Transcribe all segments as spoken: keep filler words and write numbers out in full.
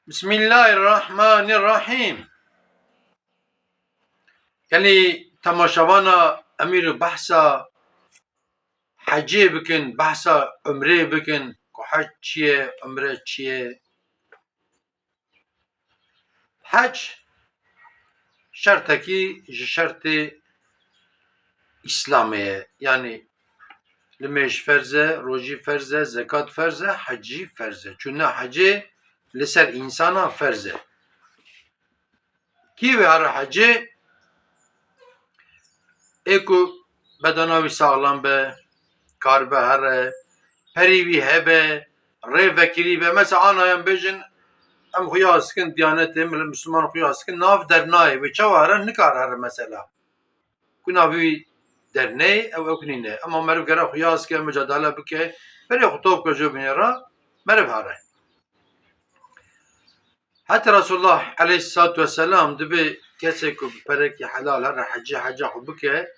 Bismillahirrahmanirrahim. Yanî temaşevana em îro behsa hecê bikin, behsa umrê bikin, ku hec çi ye, umre çi ye? Hec şertekî ji şertê Îslamê ye. Yanî limêj ferz e, rojî ferz e, zekat ferz e, hec jî ferz e. Çûna hecê li ser însana ferz e. Kî wê here hecê? Ê ku bedena wî saxlem be, karibe here, perî wî hebe, rê vekirî be. Mesela ana em bêjin, em xuya dikin, diyanetê, millet Müslüman xuya dikin, nav dernayê. Wê çawa here? Nikare here mesela. Ku navê wî derneyê, ew ew nîne. Ema meriv gere xuya dike, micadele bike, berê xwe top ke jo binêre, meriv here. Heta Resulullah aleyhissalatu vesselam dibê kesê ku bi perekî helal here hecê heca xwe bike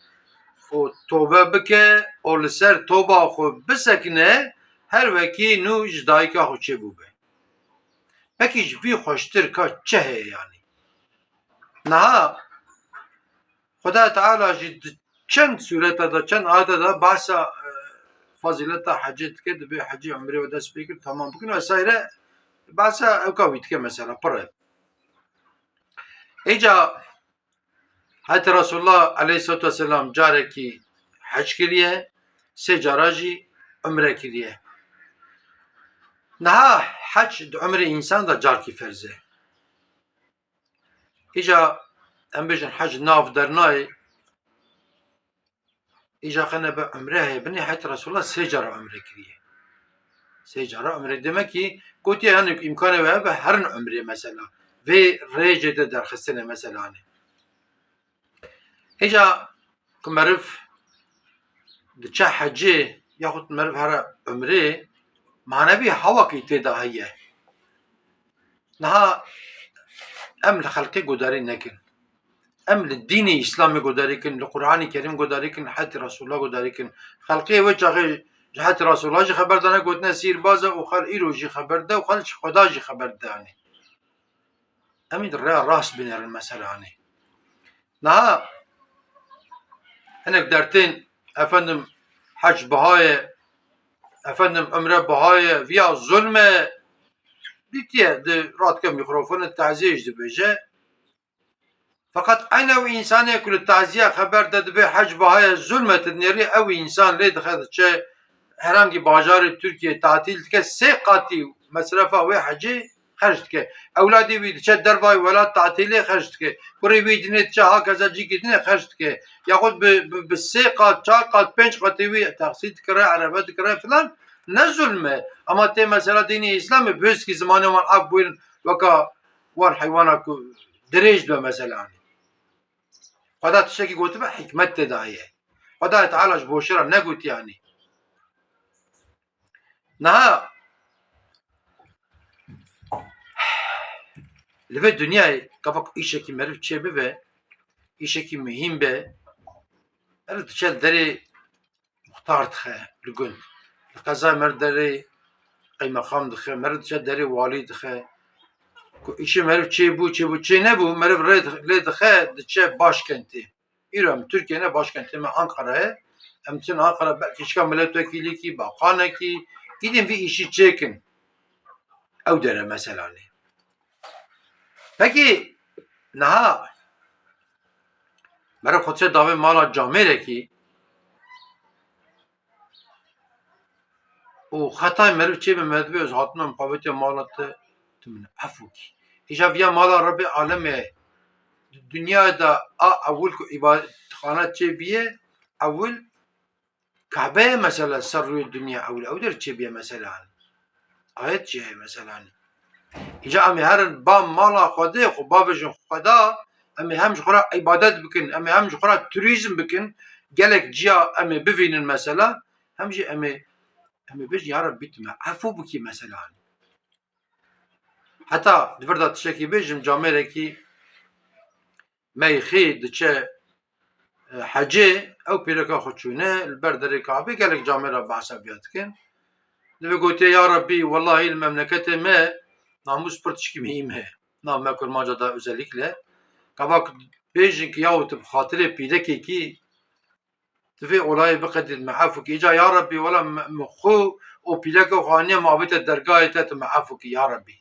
û tobe bike û li ser toba xwe bisekine, her wekî nû ji dayika xwe çêbûbe. Pekî ji vî xweştir ka çi heye yanî? Niha Xuda Teala jî di çend sûreta de, çend ayeta de bahsa, e, fazîleta hecê dike, dibê hecê umrê we dest pê kir, tamam bikin, vesaire. Bahsa ewka wî dike mesela, pir e. Îca heta Resulullah aleyhissalatu vesselam carekî hec kiriye, sê cara jî umre kiriye. Niha hec di umrê însan de carkî ferz e. Îca em bêjin hec nav dernayê, îca xene be umre heye, binê heta Resulullah sê cara umre kiriye. Sê cara umre, demek ki gotiye, yanî îmkanê we hebe herin umrê mesela. Vê rêcê de derxistine mesela, hani. Îca ku meriv diçe hecê yaxud meriv here umrê, manevî hawakî tê de heye. Niha em li xelkê guhdarî nekin. Em li dînê Îslamê guhdarî kin, li Qur'anê Kerîm guhdarî kin, hetê Resulullah guhdarî kin. Xelkê wê çaxê ji hetê Resulullah jî xeber dane, gotine sîrbaz e û xel îro jî xeber de û xel ji Xweda jî xeber de, yanî. Em ê di rêya rast binêrin mesela, hani. Niha hinek dertên, efendim, hec biha ye, efendim, umre biha ye, viya zulm e. Dîtiye di radike mîkrofon e, taziyê jî dibêje. Feqet eyna ew însanê ku li taziya xeber de dibê hec biha ye, zulm e, tu dinêrî, ew însan lê dixe diçe herhangî bajarê Tirkiyê tatîl dike, sê qatî mesrefa wê hecê xerc dike. Ewladê wî diçe dervayê welat tatîlê xerc dike. Kurê wî dinê diçe hakeza cîkî dinê xerc dike. Yaxud bi, bi, bi sê qat, çar qat, pênc qatê wî taksî dikire, erebe dikire filan. Ne zulm e. Ama tê mesela dînê Îslamê bi hêzkî zimanê wan af bûrin weka wan heywana ku dirêj be mesela, hani. Xweda tiştekî gotibe, hikmet tê de heye. Xwedayê Teala ji boşê re negotiye, hani. Niha li vê dinyayê gava ku îşekî meriv çê bibe, îşekî muhîm be, meriv diçe li derê muxtar dixe li gund, li qezayê meriv derê qeymeqam dixe, meriv diçe derê walî dixe. Ku îşê meriv çêbû, çêbû, çê nebû, meriv rê dix-, lê dixe, diçe başkentê. Îro em Tirkiye ne, başkentê me Ankara ye. Em diçin Ankara, belkî şika miletwekîlîkî, baqanekî, îdîn vî îşî çêkin. Ew dere mesela lê. Pekî niha meriv xwe diçe davê mala camêrekî û xetayê meriv çê be, meriv dibê ez hatime muqabetiya mala te, tu min efû kî. Îja viya mala Rebê alemê, di dinyayê de a ewil ku îbadetxane çê biye, ewil Kabe ye mesela, ser rûyê dinya ewil ew der çê biye mesela. Ayet jî heye mesela. Îca em ê herin ba mala Xwedê, xwe bavêjin Xweda, em ê hem ji xwe re îbadet bikin, em ê hem ji xwe re turîzm bikin, gelek ciya em ê bivînin mesela, hem jî em ê, em ê bêjin, ya Rebî, tu me efû bikî mesela. Heta di vir de tiştekî bêjim, camêrekî meyxî diçe, e, hecê, ew pîreka xwe çûne li ber derê Kabê, gelek camêra behsa viya dikin. Divê gotiye, ya Rebî, wellahî li memleketê me namûs pir tişkî muhîm heye. Nav me Kurmanca de özellikle. Gava bêjin ki yahu tu bi xatirê pîrekekî tu vê olayê biqedî, me efû ki. Îca ya Rebbî, wela me, me xwe û pîreke xwe aniye me avête dergahê te, tu me efû ki ya Rebbî.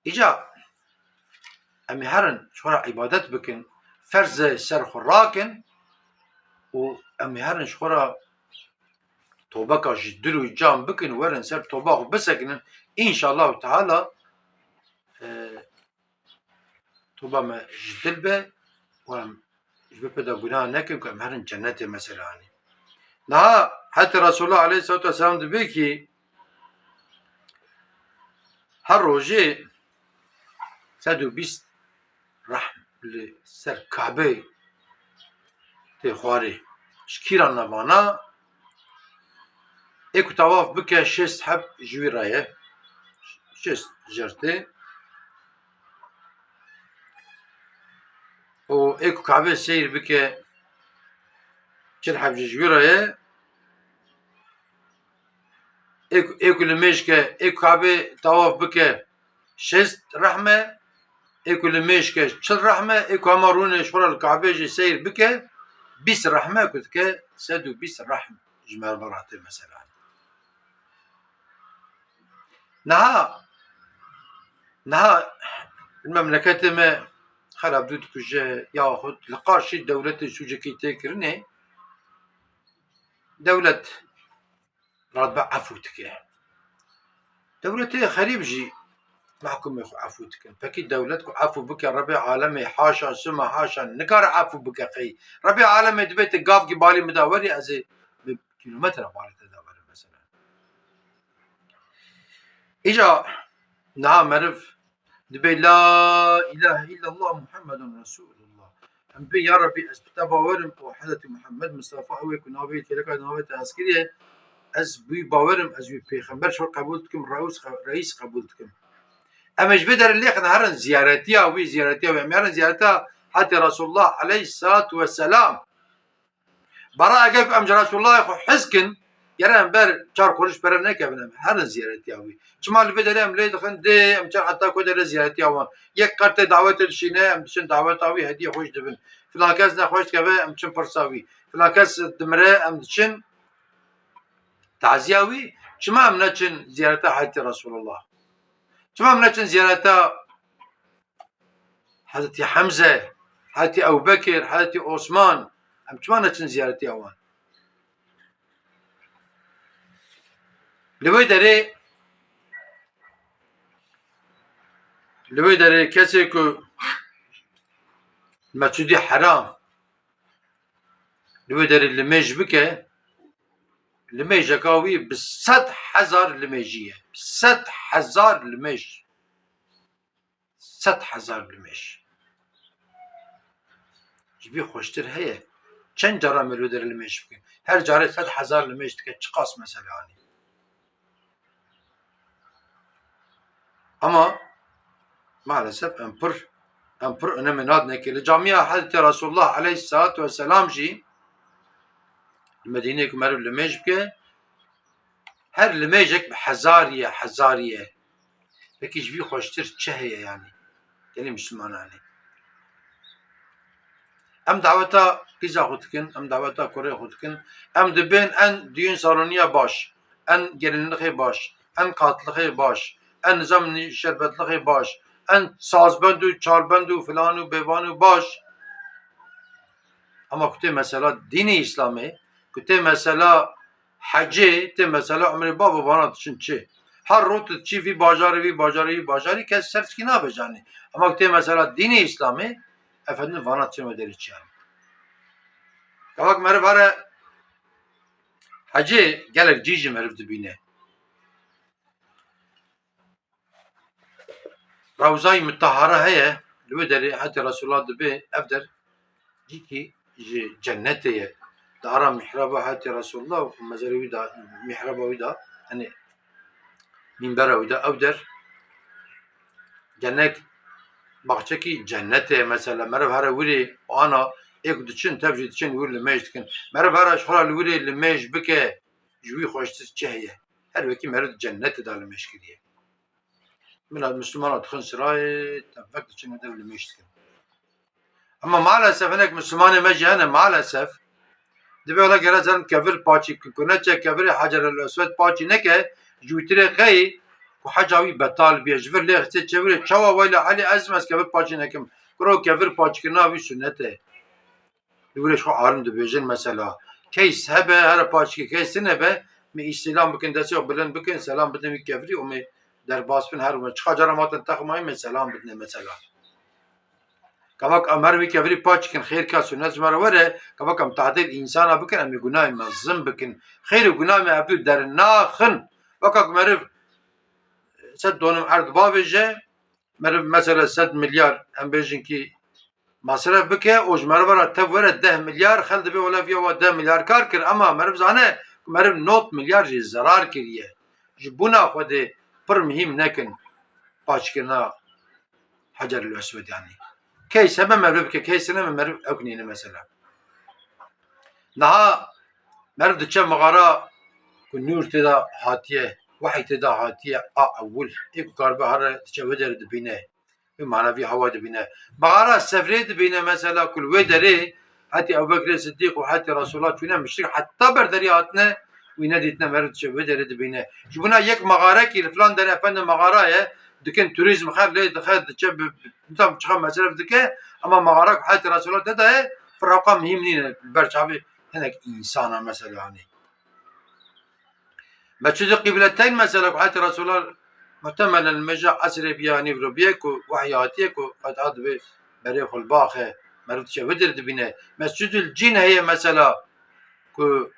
Îca em ê herin ji xwe re îbadet bikin, ferzê ser xwe rakin û em ê herin ji xwe re tobeka ji dil û can bikin, werin ser toba xwe bisekinin. Înşallahu Teala, e, toba me ji dil be û em ji vê pê de gunah nekin ku em herin cenetê mesela, yanî. Niha hetê Resulullah aleyhissalatu vesselam dibê ki her rojê sed û bîst rehm li ser Kabê tê xwarê. Ji kîran ne vana? Ê ku tawaf bike şêst heb ji wî re ye. Şêst jer tê. Û ê ku Kabê seyr bike çil heb jî ji wî re ye. Ê ku, ê ku limêj ke, ê ku Kabê tawaf bike şêst rehm e, ê ku limêj ke çil rehm e, ê ku hema rûnê ji xwe re li Kabê jî seyr bike bîst rehm e, ku dike sed û bîst rehm ji merve re tê mesela. Niha, niha li memleketê me xerabdû dikuje, yaxud li qarşî dewletê sûcekî tê kirinê, dewlet radibe efû dike. Dewletê xerîb jî mehkumê xwe efû dikin. Pekî dewlet ku efû bike, Rebê alemê haşa, suma haşa, nikare efû bike qey. Rebê alemê dibê tu gavkî balî min de werî, ez ê bi kîlometre balê te de werim mesela. Îca niha meriv dibê la ilahe illallah Muhammedun Resulullah. Em dibê ya Rebî ez bi te bawer im û Hezretî Muhammed Mustafa ew ê ku navê wî kêleka navê te ez kiriye, ez bi wî bawer im, ez wî pêxember şor qebûl dikim, reûs xe-, reîs qebûl dikim. Em ê ji vê derê lêxin herin ziyaretiya wî, ziyaretiya wî. Em herin ziyareta Hezretî Resulullah aleyhissalatu vesselam. Bara eger ku em ji Resûlullahê xwe hez kin, gere em ber çar qurîş pere nekevin, em herin ziyaretiya wî. Çima li vê derê em lê dixin, dê em çar heta ku derê ziyaretiya wan. Yek qertê dawetê dişîne, em diçin daweta wî, hediyê xwe jî dibin. Filan kes nexweş dikeve, em diçin pirsa wî. Filan kes dimire, em diçin taziya wî. Çima em neçin ziyareta Hezretî Resûlullah? Çima em neçin ziyareta Hezretî Hemze, Hezretî Ebubekir, Hezretî Osman, em çima neçin ziyaretiya wan? Li wê derê, li wê derê kesê ku Mescûdî Heram li wê derê limêj bike, limêjeka wî bi sed hezar limêjî ye. Sed hezar limêj. Sed hezar limêj. Ji vî xweştir heye? Çend cara em ê li wê derê limêj bikin? Her carê sed hezar limêj dike, çiqas mesele anî? Ama maalesef em pir, em pir önemê nadine ki li camiya Hezretî Resulullah aleyhissalatu vesselam jî li Medîneyê ku meriv limêj bike, her limêjek bi hezarî ye, hezarî ye. Pekî ji vî xweştir çi heye yanî? Gelî Mislimananê. Em daweta qîza xwe dikin, em daweta kurê xwe dikin. Em dibên en düğün saloniya baş, en gelinlixê baş, en katlixê baş, en nizam şerbetlixê baş, en sazbend û çarbend û filan û bêvan û baş. Ama ku tê mesela dînê Îslamê, ku tê mesela hecê, tê mesela umrê bavê vana diçin çi? Her roj tu diçî vî bajarê, vî bajarê, vî bajarî, kes ser çikî nabe canê. Ama ku tê mesela dînê Îslamê, efendim vana diçin wê derê çi yani? Gavak meriv here hecê gelek cî jî meriv dibîne. Rewzayî Mitahara heye, li wê derê hetê Resulullah dibê, ev der cîkî ji cennetê ye. Di ara mihraba hetê Resulullah û mezerê wî de, mihraba wî de, yani mînbera wî de, ew der cennet, baxçekî cennetê ye. Mesela meriv here wirê ana, ê ku diçin, tev jî diçin wir limêj dikin. Meriv here ji xwe re li wirê limêj bike, ji wî xweştir çi heye? Her wekî meriv di cennetê de limêj kiriye. Mila Misilmana dixin sirayê, tevek diçin û dev limêj dikin. Ama maalesef hinek Misilmanê me jî hene, maalesef. Dibe wela gere zerim kevir paçî kin, ku neçe kevirê Hacer el Eswed paçî neke, ji wîtirê qey ku heca wî betal biye, ji vir lê xistê çevirê, çawa weyla Elî, ez, ez kevir paçî nekim. Kuro kevir paçîkirina wî sunnet e. Li wir ji xwe alim dibêjin mesela. Keys hebe, here paçîkê, keys tune be, me îstîlam bikin, destê xwe bilind bikin, selam bidin wî kevirî û me derbas bin her win. Çiqa cara ma hatin texmayî me selam bidine mesela. Kevak em her wî kevirî paçîkin, xêr ka sunnet ji me re were, kevak em tehdil însana bikin, em ê gunahê mezin bikin. Xêr û gunah me hevdû dernaxin. Weka ku meriv sed donim erd bavêje, meriv mesela sed milyar, em bêjin ki masref bike û ji meriva re tev were deh milyar, xel dibe wele viya wa deh milyar kar kir, ema meriv zane ku meriv nod milyar jî zerar kiriye. Ji bona Xwedê pir muhîm nekin paçkirina Heceril Eswed yanî. Key sebe meriv bike, key sine me meriv ew nîne mesela. Niha meriv diçe mixara ku nûr tê de hatiye, wehî tê de hatiye, a ewil, ê ku karibe here diçe wê derê dibîne. Wê manevî hewa dibîne. Mixara sevrê dibîne mesela ku li wê derê hetî Ebu Bekrê Sidîq û hetî Resûlullah çûne mişrik heta ber derî hatine, wî nedîtine, meriv diçe wê derê dibîne. Ji bona yek mixarekî li filan derê efendi mixara ye, dikin turîzm xer lê dixe diçe bi, bi, tam çiqa mesref dike, ema mixara ku hetî Resûlullah te daye, firewqa muhîm nîne, li ber çavê hinek însana mesela hanê. Mescid-i Qîbleteyn mesela ku hetî Resûlullah muhtemelen li mêja esrê biya, nîvro biye ku wehî hatiye ku qet a dibe berê xwe li baxê, meriv diçe wê derê dibîne. Mescid-ul Cîn heye mesela ku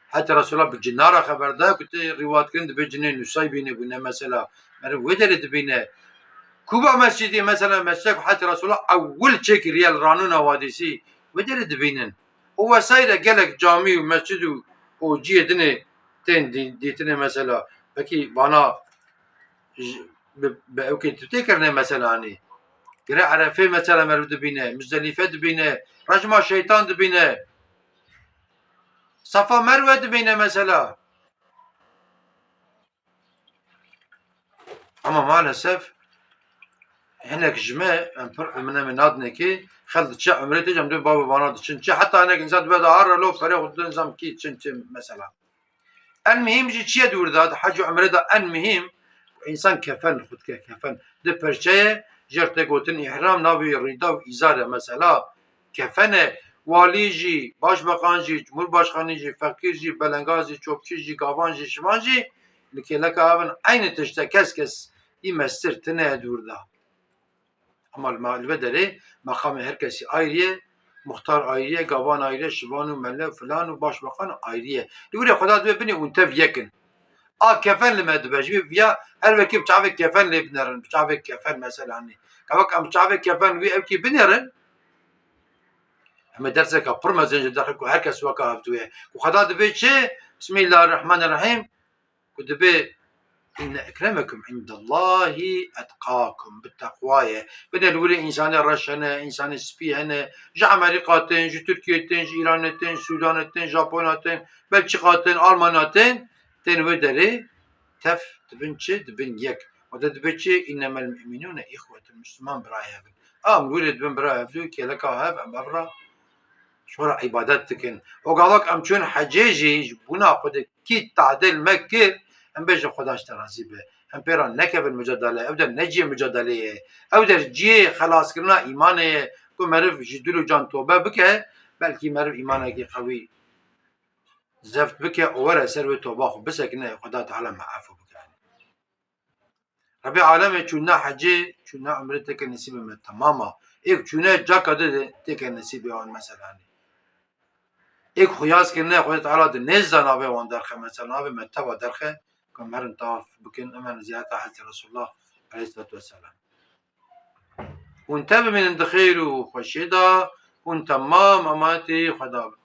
hetî Resûlullah bi cina re xeber daye ku tê rîwayet kirin dibe cinê Nusaybînê bûne mesela. Meriv wê derê dibîne. Kuba Mescîdê mesela, mescid ku hetî Resûlullah ewil çêkiriye li Ranûna Wadîsî, wê derê dibînin. Û wesaîre gelek camî û mescid û, û cihê dinê tên dî-, dîtinê mesela. Pekî vana ji, bi, bi ewkê tu tê kirine mesela hanî. Gire Erefê mesela meriv dibîne, Muzdelife dibîne, rejma şeytan dibîne. Safa Merwe dibîne mesela. Ama maalesef hinek ji me, em pir, em ne me nadinekê, xel diçe umrê tê, em dê bavê vana diçin. Çi heta hinek insan dibe de har relo perê xwe didin zam kî çin çin mesela. En muhîm jî çi ye di wir de, di hec û umrê de en muhîm, insan kefen li xwe dike, kefen. Di perçeye, jêr tê gotin îhram, navê rîda û îzar e mesela. Kefen e. Walî jî, başbakan jî, cumhurbaşkanî jî, feqîr jî, belengaz jî, çopçî jî, gavan jî, şivan jî, li kêleka hev in, eynî tişt e, kes kes î mestir tine ye dûr de. Ama li me-, li vê derê meqamê her kesî ayrî ye, muxtar ayrî ye, gavan ayrî ye, şivan û mele û filan û başbakan ayrî ye. Li wir e Xweda divê binê hûn tev yek in. A kefen li me dibe. Ji vê viya her wekî bi çavê kefen lê binerin. Bi çavê kefen mesela hanî. Kevek em bi çavê kefen wî ewkî binerin. Em ê derseka pir mezin ji derxe ku her kes weka hevdû ye. Ku Xweda dibê çi? Bismillahirrahmanirrahîm. Ku dibê inne ekremekum indallahî etqakum, bi teqwa ye. Binê li wir e însanê reş hene, însanê spî hene. Ji Amerîka tên, ji Tirkiyê tên, ji Îranê tên, ji Sûdanê tên, Japona tên, Belçîka tên, Almanya tên. Tên wê derê tev dibin çi? Dibin yek. Xwedê dibê çi? Înnemel mu'minûne îxwetun, Misliman birayê hev in. Em li wir e dibin birayê hevdû, kêleka hev, em hev re ji xwe re îbadet dikin. Û gavak em çûn hecê jî ji bona Xwedê kî tadil me kir, em bêjin Xweda ji te razî be. Em pê re nekevin mucadele, ew der ne cihê mucadelê ye. Ew der cihê xelaskirina îmanê ye, ku meriv ji dil û can tobe bike, belkî meriv îmanekî qewî zeft bike û were ser wê toba xwe bisekine, Xweda Teala me efû bike. Rebê alemê çûna hecê, çûna umrê têke nesîbê me temama. Êk çûne caka de têke nesîbê wan mesela. Êk xuyaz kirine Xwedê Teala di nêzda navê wan derxe, mesela navê me teva derxe, ku em herin tawaf bikin, em herin ziyareta Hezretî Resulullah aleyhissalatu vesselam. Hûn tev bimînin di xêr û xweşiyê de, hûn temam emanetî Xweda bin.